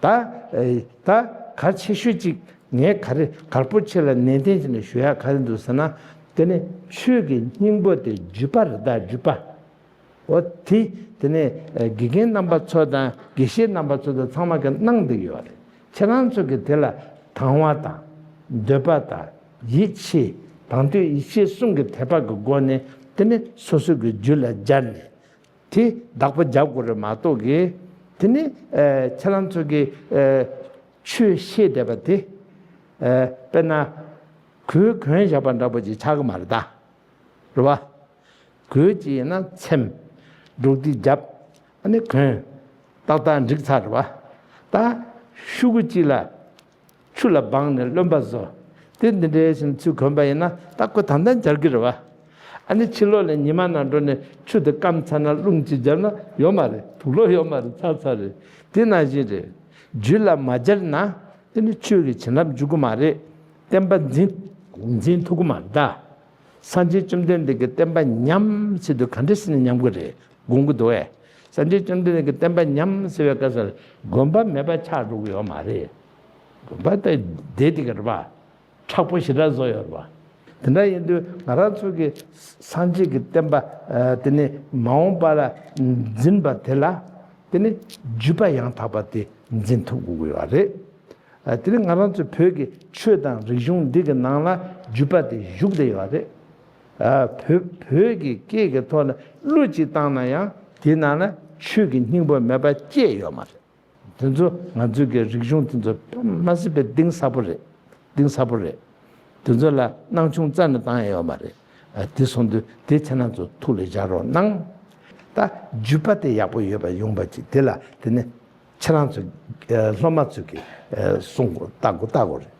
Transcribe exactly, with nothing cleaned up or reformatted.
ད་ད་གལ་ཆེ་ཤོས་གཅིག་ངས་ག་རེ་གལ་པོ་ཆེ་ལ་ནན་ཏན་བྱས་ནས་ཞུ་ཡ་ག་རེ་འདུག་ཟེར་ན། དེ་ནི་ཆོས་ཀྱི་སྙིང་པོ་དེ་བརྒྱུད་པ་རེད། ད་བརྒྱུད་པ། འོ་དེ་དེ་ནས་དགེ་རྒན་རྣམ་པ་ཚོ་དང་དགེ་བཤེས་རྣམ་པ་ཚོ་དང་ཚང་མ་གིས་གནང་བསྡད་ཡོད་རེད། ཁྱེད་རང་ཚོ་གིས་དེ་ལ་དང་བ་དང་འདོད་པ་དང་ཡིད་ཆེས། དང་འདོད་ཡིད་ཆེས་གསུམ་གྱི་དད་པ་གི་སྒོ་ནས་དེ་ནས་སོ་སོ་གི་རྒྱུད་ལ་སྦྱར་ནས་དེ་བདག་པོ་རྒྱབ་དགོས་རེད་མ་གཏོགས་གི། དེ་ནས་ཁྱེད་རང་ཚོ་གིས་ཆོས་བཤད་བསྡད་པ་དེ་དཔེར་ན་གོས་གོན་བཞག་པ་འདྲ་པོ་ཅིག་ཆགས་ཀྱི་མ་རེད་ད། རེད་བ། གོས་ཅིག་ཡིན་ན་ཚེམ། འབྲོག་སྡེ་རྒྱབ། ཨ་ནི་གོན། ཏག་ཏག་འགྲིག་ཚར་རེད་བ། ད་ཤུ་གུ་གཅིག་ལ་ཆུ་ལ་སྦངས་ནས་རློན་པ་བཟོ། དེ་འདི་འདྲའི་བཞིན་ཚུར་གོན་པ་ཡིན་ན་ད་ཁོ་ད་ལྟ་འབྱར་གི་རེད་བ། ཨ་ནི་ཕྱི་ལོགས་ལ་ཉི་མ་ནང་འགྲོ་ནས་ཆུ་དེ་སྐམ་ཚར་ན་རླུང་གཅིག་བརྒྱབ་ན་ཡོད་མ་རེད། དུག་ལོག་ཡོད་མ་རེད། ཚར་ཚར་རེད། དེ་ནང་བཞིན་རེད། རྒྱུད་ལ་མ་སྦྱར་ན། དེ་ནི་ཆོས་ཀྱི་བྱིན་རླབས་འཇུག་གི་མ་རེད། བསྟན་པ་འཛིན་འཛིན་ཐུབ་ཀྱི་མ་རེད་ད། སངས་རྒྱས་བཅོམ་ལྡན་འདས་ཀྱིས་བསྟན་པ་ཉམས་ཟེར་དུས་ག་འདྲ་ཟེར་ནས་ཉམས་ཀྱི་རེད། དགོངས་ཀྱི་འདུག་ཨེ། སངས་རྒྱས་བཅོམ་ལྡན་འདས་ཀྱིས་བསྟན་པ་ཉམས་ཟེར་བའི་སྐབས་སུ་དགོན་པ་མེད་པ་ཆགས་འགྲོ་གི་ཡོད་མ་རེད། དགོན་པ་དེ་བསྡད་དེ་ག་རེད་པ། མཁྲེགས་པོ་ཞེ་དྲག་བཟོ་ཡོད་རེད་པ། དེ་འདྲ་ཡིན་དུས་ང་རང་ཚོ་གི་སངས་རྒྱས་ཀྱི་བསྟན་པ་དེ་ནི་མ་འོངས་པ་ལ་འཛིན་པ་དེ་ལ་དེ་ནི་བརྒྱུད་པ་ཡང་དག་པ་དེ་འཛིན་ཐུབ་དགོས་ཀྱི་ཡོད་རེད། དེ་ནི་ང་རང་ཚོའི་བོད་ཀྱི་ཆོས་དང་རིག་གཞུང་འདི་གི་ནང་ལ་བརྒྱུད་པ་དེ་བཞུགས་བསྡད་ཡོད་རེད། བོད་བོད་ཀྱི་སྐད་ཀྱི་ཐོག་ནས་གླུ་གཅིག་བཏང་ན་ཡང་དེའི་ནང་ལ་ཆོས་ཀྱི་སྙིང་པོ་མེད་པ་ཅི་ཡང་ཡོད་མ་རེད། དེ་ཚོ་ང་ཚོའི་གི་རིག་གཞུང་དེ་ཚོ་དཔེ་མ་སྲིད་པའི་གཏིང་ཟབ་པོ་རེད། གཏིང་ཟབ་པོ་རེད། དེ་ཚོ་ལ་སྣང་ཆུང་རྩ་ནས་བཏང་ཡ་ཡོད་མ་རེད། དེ་སོང་དུས་དེ་ཁྱེད་རང་ཚོ་ཐུགས་ལ་བཞག་རོགས་གནང་། ད་བརྒྱུད་པ་དེ་ཡག་པོ་ཡོད་པ་ཡོང་པ་ཅིག་དེ་ལ་དེ་ནི་ཁྱེད་རང་ཚོ་སློབ་མ་ཚོ་གི་གསུང་དགོས་ལྟ་དགོས་ལྟ་དགོས་རེད།